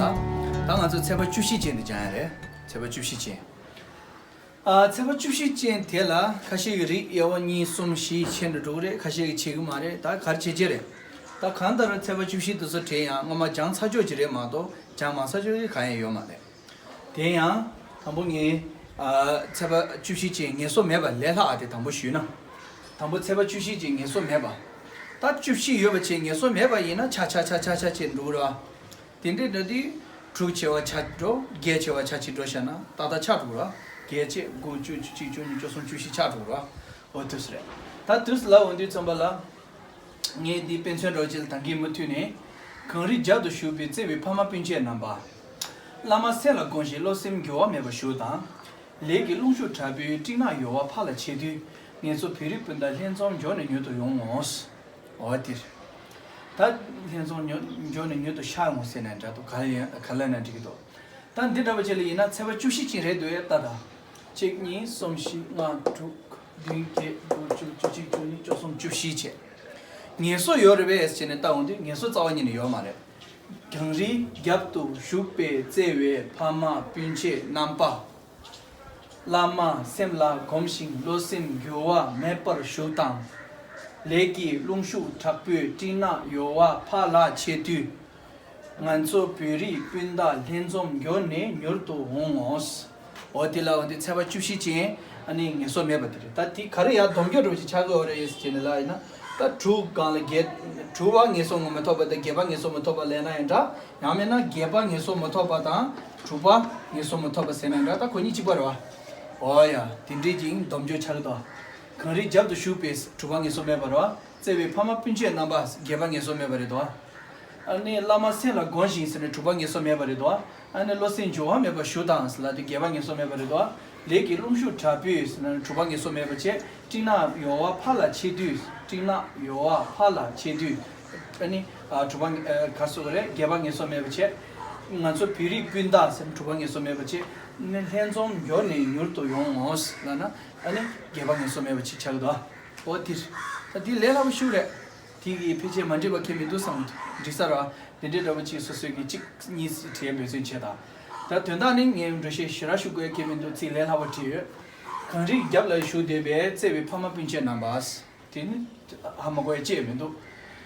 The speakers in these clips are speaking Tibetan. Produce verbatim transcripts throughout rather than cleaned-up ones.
ད་ང་ཚོ་ཚེག་བར་བཅུ་བཞི་ཅན་དེ་སྦྱང་ཡ་རེད། ཚེག་བར་བཅུ་བཞི་ཅན། ཨ། ཚེག་བར་བཅུ་བཞི་ཅན་དེ་ལ་ཁ་ཤས་ཀྱིས་རིགས་དབྱེ་བ་གཉིས་གསུམ་བཞི་ཕྱེ་འགྲོ་འགྲོ་གི་རེད། ཁ་ཤས་ཀྱིས་བྱེད་ཀྱི་མ་རེད། ད་ག་རེ་བྱེད་ཀྱི་རེད། ད་གང་ལྟར་ཚེག་བར་བཅུ་བཞི་དེ་ཚོ་དྲན་ཡང་སྔོན་མ་སྦྱངས་ཚར་ཆོག་གི་རེད་མ་གཏོགས་སྦྱངས་མ་ཚར་ཆོག་གི་གང་ཡང་ཡོད་མ་རེད། དེ་ཡང་དང་པོ་ངས་ཨ། ཚེག་བར་བཅུ་བཞི་ཅན་ངེས་སོ་མེད་པ་ལས་སླ་བ་དེ་དང་པོ་ཞུས་ན། དང་པོ་ཚེག་བར་བཅུ་བཞི་ཅན་ངེས་སོ་མེད་པ། ད་བཅུ་བཞི་ཡོད་པ་བྱས་ངེས་སོ་མེད་པ་ཡིན་ན་ཆ་ཆ་ཆ་ཆ་ཆ་བྱས་འགྲོ་གི་རེད་བ། དེ་འདྲའི་འདྲ་དུས་དྲུག་བྱེ་བ་ཆ་འགྲོ། བརྒྱད་བྱེ་བ་ཆ་གཅིག་འགྲོ་བྱས་ན་ཏག་ཏག་ཆགས་འགྲོ་གི་རེད་བ། བརྒྱད་བྱས་དགུ་བཅུ་བཅུ་གཅིག་བཅུ་གཉིས་བཅུ་གསུམ་བཅུ་བཞི་ཆགས་འགྲོ་གི་རེད་བ། འོ་དུས་རེད། ད་དུས་ལ་འོང་དུས་ཙམ་པ་ལ། ངས་འདི་དཔེ་མཚོན་འདྲ་བོ་ཅིག་ལ་ད་གིན་མུ་མཐུད་ནས། གངས་རིའི་རྒྱབ་ཏུ་བཞུགས་པའི་བརྩེ་བའི་ཕ་མ་སྤུན་མཆེད་རྣམ་པ། བླ་མ་སེམས་ལ་སྒོམ་ཞིང་བློ་སེམས་འགྱུར་བ་མེད་པར་བཞུགས་དང་། ལས་ཀྱི་རླུང་ཤུགས་དྲག་པོས་སྤྲིན་ནག་ཡོལ་བ་ཕར་ལ་ཆད་དུས། ངེད་ཚོ་བོད་རིགས་སྤུན་ཟླ་ལྷན་འཛོམས་མགྱོགས་ནས་མྱུར་དུ་ཡོང་ངོ་། འོ་དེ་རེད། ད་ལྷན་འཛོམས་མྱུར་མགྱོགས་ནས་མྱུར་དུ་ཤར་འོང་ཟེར་ན་འདྲ་འདུག་ག་ལ་ཡིན་ག་ལ་ན་འགྲིག་གི་འདུག་ད་འདི་འདྲ་བ་ཅིག་ལ་ཡིན་ན་ཚེག་བར་བཅུ་བཞི་ཅན་རེད་འདུག་ཨེ། ལྟ་དང་། གཅིག་གཉིས་གསུམ་བཞི་ལྔ་དྲུག་བདུན་བརྒྱད་དགུ་བཅུ་བཅུ་གཅིག་བཅུ་གཉིས་བཅུ་གསུམ་བཅུ་བཞི་བྱས། ངེས་སོ་ཡོད་རེད་པས་ཟེར་ནས་ལྟ་འོང་དུས་ངེས་སོ་རྩ་བ་ཉིད་ནས་ཡོད་མ་རེད། གངས་རིའི་རྒྱབ་ཏུ་བཞུགས་པའི་བརྩེ་བའི་ཕ་མ་སྤུན་མཆེད་རྣམ་པ། བླ་མ་སེམས་ལ་སྒོམ་ཞིང་བློ་སེམས་འགྱུར་བ་མེད་པར་བཞུགས་དང་། ལས་ཀྱི་རླུང་ཤུགས་དྲག་པོས་སྤྲིན་ནག་ཡོལ་བ་ཕར་ལ་ཆད་དུས། ང་ཚོ་བོད་རིགས་སྤུན་ཟླ་ལྷན་འཛོམས་མགྱོགས་ནས་མྱུར་དུ་འོང་ངོ་། འོ་དེ་ལ་འོ་དེ་ཚེག་བར་བཅུ་བཞི་ཅན་ཨ་ནི་ངེས་སོ་མེད་པ་དེ་རེད། ད་དེ་ག་རེ་ཡར་སྡོམ་སྐྱོར་འདྲ་བོ་ཞིག་ཆགས་ཀྱི་ཡོད་རེད་ཟེར་ནས་ལབ་ཡིན་ན། ད་དྲུག་སྒང་ལ་བརྒྱད། དྲུག་པ་ངེས་སོ་ངོ་མ་ཐོབ་པ་དང་བརྒྱད་པ་ངེས་སོ་མ་ཐོབ་པ་ལབ་ན་ཡང་འདྲ། ཡང་མིན་ན་བརྒྱད་པ་ངེས་སོ་མ་ཐོབ་པ་དང་དྲུག་པ་ངེས་སོ་མ་ཐོབ་པ་ཟེར་ན་ཡང་འདྲ། ད་ཁོ་གཉིས་གཅིག་པ་རེད་བ། འོ་ཡ། དེ་འདྲའི་ཅིག་སྡོམ་སྐྱོར་ཆགས་ཀྱི་འདུག་གངས་རིའི་རྒྱབ་ཏུ་བཞུགས་པའི་དྲུག་པ་ངེས་སོ་མེད་པ་རེད་བ། བརྩེ་བའི་ཕ་མ་སྤུན་མཆེད་རྣམ་པ་བརྒྱད་པ་ངེས་སོ་མེད་པ་རེད་དོ། ཨ་ནི་བླ་མ་སེམས་ལ་སྒོམ་ཞིང་ཟེར་ནས་དྲུག་པ་ངེས་སོ་མེད་པ་རེད་དོ། ཨ་ནི་བློ་སེམས་འགྱུར་བ་མེད་པར་བཞུགས་དང་ཟེར་ལབ་དུས་བརྒྱད་པ་ངེས་སོ་མེད་པ་རེད་དོ། ལས་ཀྱི་རླུང་ཤུགས་དྲག་པོས་ཟེར་ན་དྲུག་པ་ངེས་སོ་མེད་པ་བྱས། སྤྲིན་ནག་ཡོལ་བ་ཕར་ལ་ཆད་དུས། སྤྲིན་ནག་ཡོལ་བ་ཕར་ལ་ཆད་དུས། ཨ་ནི་ཨ་དྲུག་པ་ཨ་ག་རེ་ཟེར་དགོས་རེད། བརྒྱད་པ་ངེས་སོ་མེད་པ་བྱས། ང་ཚོ་བོད་རིགས་སྤུན་ཟླ་ཟེར་ན་དྲུག་པ་ངེས་སོ་མེད་པ་བྱས། ནི་ལྷན་འཛོམས་མགྱོགས་ནས་མྱུར་དུ་ཡོང་ངོ་ཟེར་ལབ་ན། ཨ་ནི་བརྒྱད་པ་ངེས་སོ་མེད་པ་ཅིག་ཆགས་ཀྱི་འདུག་འོ་དེ་རེད། ད་དེ་ལས་སླ་པོ་ཞིག་རེད། དེ་གི་ཕལ་ཆེར་མ་འགྲིག་པ་གང་ཡང་མི་འདུག་བསམ་གི་འདུག་འགྲིག་ས་རེད་བ། དེ་འདྲའི་འདྲ་པོ་ཅིག་སོ་སོས་ཀྱིས་གཅིག་གཉིས་བྲིས་འབད་བརྩོན་བྱེད་དང་། ད་དོན་དག་ནི་ངས་འགྲེལ་བཤད་ཞེ་དྲག་ཞུ་དགོས་ཡ་གང་ཡང་མི་འདུག་ཚིག་ལས་སླ་པོ་བྲིས་ཡོད། གངས་རིའི་རྒྱབ་ལ་བཞུགས་བསྡད་པའི་བརྩེ་བའི་ཕ་མ་སྤུན་མཆེད་རྣམ་པ། དེ་ནི་ཧ་མ་གོ་ཡ་ཅི་ཡང་མི་འདུག་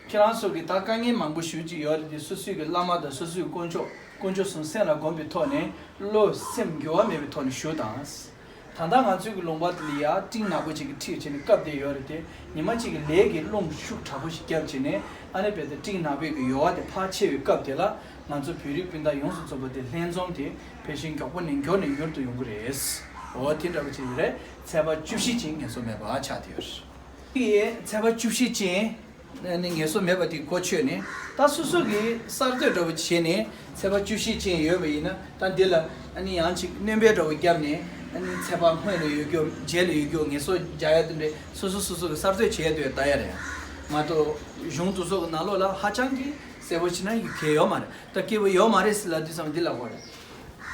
ཁྱེད་རང་ཚོ་གིས་ད་དཀའ་ངལ་མང་པོ་ཞེ་པོ་ཅིག་ཡོད་རེད་དེ། སོ་སོའི་གི་བླ་མ་དང་སོ་སོའི་དཀོན་མཆོག་དཀོན་མཆོག་གསུམ་སེམས་ལ་བསྒོམས་པའི་ཐོག་ནས་བློ་སེམས་འགྱུར་བ་མེད་པའི་ཐོག་ནས་བཞུགས་དང་། ད་ལྟ་ང་ཚོའི་གི་ལུང་པ་དེ་ལ་ཡ་སྤྲིན་ནག་པོ་ཅིག་གིས་འཁྲིགས་བྱས་ནས་བཀབ་བསྡད་ཡོད་རེད་དེ། ཉི་མ་གཅིག་གི་ལས་ཀྱི་རླུང་ཤུགས་དྲག་པོ་ཞིག་བརྒྱབ་བྱས་ནས་ཨ་ནི་རྦད་དེ་སྤྲིན་ནག་པོའི་གི་ཡོལ་བ་དེ་ཕར་ཆད་པའི་སྐབས་དེ་ལ་ང་ཚོ་བོད་རིགས་སྤུན་ཟླ་ཡོངས་སུ་རྫོགས་པ་དེ་ལྷན་འཛོམས་དེ་ཕལ་ཆེར་མགྱོགས་པོ་ནས་མགྱོགས་ནས་མྱུར་དུ་ཡོང་གི་རེད། འོ་དེ་འདྲ་པོ་ཅིག་རེད། ཚེག་བར་བཅུ་བཞི་ཅན་ངེས་སོ་མེད་པ་ཆགས་བསྡད་ཡོད་རེད། ཚེག་བར་བཅུ་བཞི་ཅན་ནི་ངེས་སོ་མེད་པ་དེ་གོ་ཆོད་ནས། ད་སོ་སོ་གིས་གསར་གཏོད་འདྲ་པོ་བྱས་ནས་ཚེག་བར་བཅུ་བཞི་ཅན་ཡོད་པ་ཡིན་ན། ད་འདི་ལ་ཨ་ནི་ཡང་ཅིག་སྣོན་པ་འདྲ་པོ་བརྒྱབ་ནས། ཨ་ནི་ཚེག་བར་སྔོན་ལ་ཡོད་རྒྱུ་རྗེས་ལ་ཡོད་རྒྱུ་ངེས་སོ་རྒྱག་ཡ་དེ་འདྲ་སོ་སོ་སོ་སོ་གིས་གསར་གཏོད་བྱས་ཡ་དེ་ལྟ་ཡ་རེད། མ་གཏོགས་གཞུང་དེ་ཚོ་གི་ནང་ལོགས་ལ་ཧ་ཅང་གི་གསལ་པོ་བྱས་ན་ཡོད་གལ་ཡོད་མ་རེད། ད་སྐྱིད་པོ་ཡོད་མ་རེད་ཟེར་ལབ་དུས་ཙམ་འདི་ལབ་དགོས་རེད།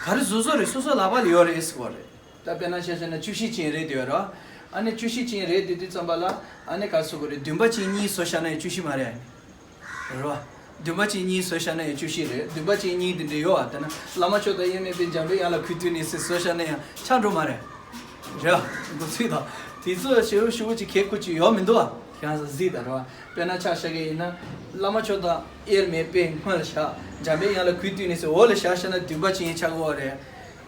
ག་རེ་བཟོ་བཟོ་རེད། སོ་སོ་ལག་པ་ལ་ཡོད་རེད་ཟེར་དགོས་རེད། ད་དཔེར་ན་ཆ་བཞག་ན་བཅུ་བཞི་ཅན་རེད་བསྡད་ཡོད་རེད། ཨ་ནི་བཅུ་བཞི་ཅན་རེད་བསྡད་དུས་ཙམ་པ་ལ་ཨ་ནི་ག་རེ་ཟེར་དགོས་རེད། བདུན་པ་ཅན་གཉིས་བཟོས་བཞག་ན་ཡང་བཅུ་བཞི་མ་རེད། རེད་བ། བདུན་པ་ཅན་གཉིས་བཟོས་བཞག་ན་ཡང་བཅུ་བཞི་རེད། བདུན་པ་ཅན་གཉིས་དེ་འདྲ་ཡོད་བ། དེ་ན་བླ་མ་མཆོག་དང་དབྱེར་མེད་པས་འཇམ་པའི་དབྱངས་ལ་གུས་བཏུད་ནས་ཟེར་བཟོས་བཞག་ན་ཡང་ཆགས་འགྲོ་མ་རེད། རེད་བ། འགོ་ཚུགས་དང་དེ་ཚོ་ཞེ་པོ་ཞེ་པོ་ཅིག་གལ་ཁུར་ཅིག་ཡོད་མི་འདུག་བ། ཁྱེད་རང་ཚོ་གཟིགས་དང་། རེད་བ། དཔེར་ན་ཆ་བཞག་གི་ཡིན་ན། བླ་མ་མཆོག་དང་དབྱེར་མེད་པས་སྔོན་ལ་བཞག་འཇམ་པའི་དབྱངས་ལ་གུས་བཏུད་ནས་ཟེར་འོག་ལ་བཞག་བཞག་ན་བདུན་པ་ཅན་ཆགས་ཀྱི་ཡོད་རེད།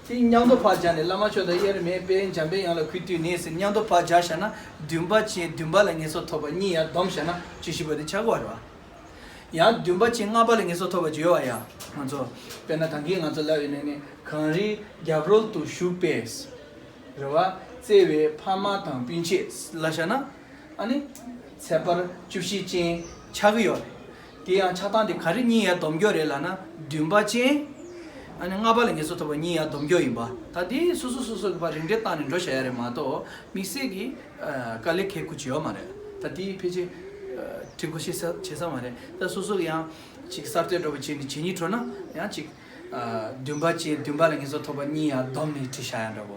དེ་མཉམ་དུ་ཕར་སྦྱར་ནས་བླ་མ་མཆོག་དང་དབྱེར་མེད་པས་འཇམ་པའི་དབྱངས་ལ་གུས་བཏུད་ནས་ཟེར་མཉམ་དུ་ཕར་སྦྱར་བཞག་ན། བདུན་པ་ཅན་བདུན་པ་ལ་ངེས་སོ་ཐོབ་པ་གཉིས་ཡར་བསྡོམས་བཞག་ན་བཅུ་བཞི་པ་དེ་ཆགས་ཀྱི་ཡོད་རེད་བ། ཡང་བདུན་པ་ཅན་ལྔ་པ་ལ་ངེས་སོ་ཐོབ་པ་ཅིག་ཡོད་བ་ཡ། ང་ཚོ་དཔེར་ན་ད་གིན་ང་ཚོ་ལབ་ཡོད་ནས་ནི། གངས་རིའི་རྒྱབ་རོལ་དུ་བཞུགས་པའི། རེད་བ། བརྩེ་བའི་ཕ་མ་དང་སྤུན་མཆེད་ལབ་བཞག་ན། ཨ་ནི་ཚེག་བར་བཅུ་བཞི་ཅན་ཆགས་ཀྱི་ཡོད་རེད། དེ་ཡང་ཆགས་སྟངས་དེ་ག་རེ་གཉིས་ཡར་སྡོམ་རྒྱུ་རེད་ལབ་ན། བདུན་པ་ཅན། ཨ་ནི་ལྔ་པ་ལ་ངེས་སོ་ཐོབ་པ་གཉིས་ཡར་སྡོམ་རྒྱུ་ཡིན་པ། ད་དེ་སོ་སོ་སོ་སོ་གི་ཕར་རིགས་འགྲེ་བཏང་ནས་འགྲོ་བྱ་ཡ་རེད་མ་གཏོགས་དམིགས་བསལ་གྱི་དཀའ་ལས་ཁག་པོ་ཅིག་ཡོད་མ་རེད། ད་དེ་ཕལ་ཆེར་འགྲིག་གི་ཤེས་ས་བྱེད་ས་མ་རེད། ད་སོ་སོ་གི་ཡང་ཅིག་གསར་གཏོད་འདྲ་པོ་བྱས་ནས་བྱེད་སྙིང་བྲོ་ན་ཡང་ཅིག་བདུན་པ་ཅན་བདུན་པ་ལ་ངེས་སོ་ཐོབ་པ་གཉིས་ཡར་བསྡོམས་ནས་བྲིས་བཞག་ཡ་འདྲ་པོ།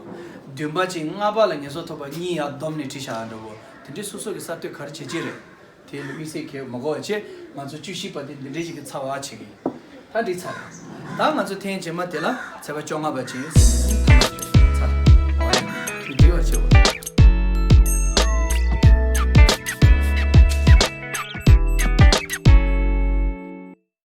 བདུན་པ་ཅན་ལྔ་པ་ལ་ངེས་སོ་ཐོབ་པ་གཉིས་ཡར་བསྡོམས་ནས་བྲིས་བཞག་ཡ་འདྲ་པོ། དེ་འདྲའི་སོ་སོ་གི་གསར་གཏོད་ག་རེ་བྱེད་ཀྱི་རེད། དེ་ལ་དམིགས་བསལ་གྱི་མ་གོ་བ་བྱས། ང་ཚོ་བཅུ་བཞི་པ་དེ་འདི་འདྲའི་ཞིག་གི་ཚབ་བྱེད་ཀྱི། ད་འགྲིག་ཚར། ད་ང་ཚོ་ཐེངས་རྗེས་མ་དེ་ལ་ཚེས་པ་བཅོ་ལྔ་པ་ཅིག་ཟིན་ནས་ཐ་མ་རེད་ཚར། འོ་ཡ། དེ་འགྲིག་པ་བྱེད་དགོས།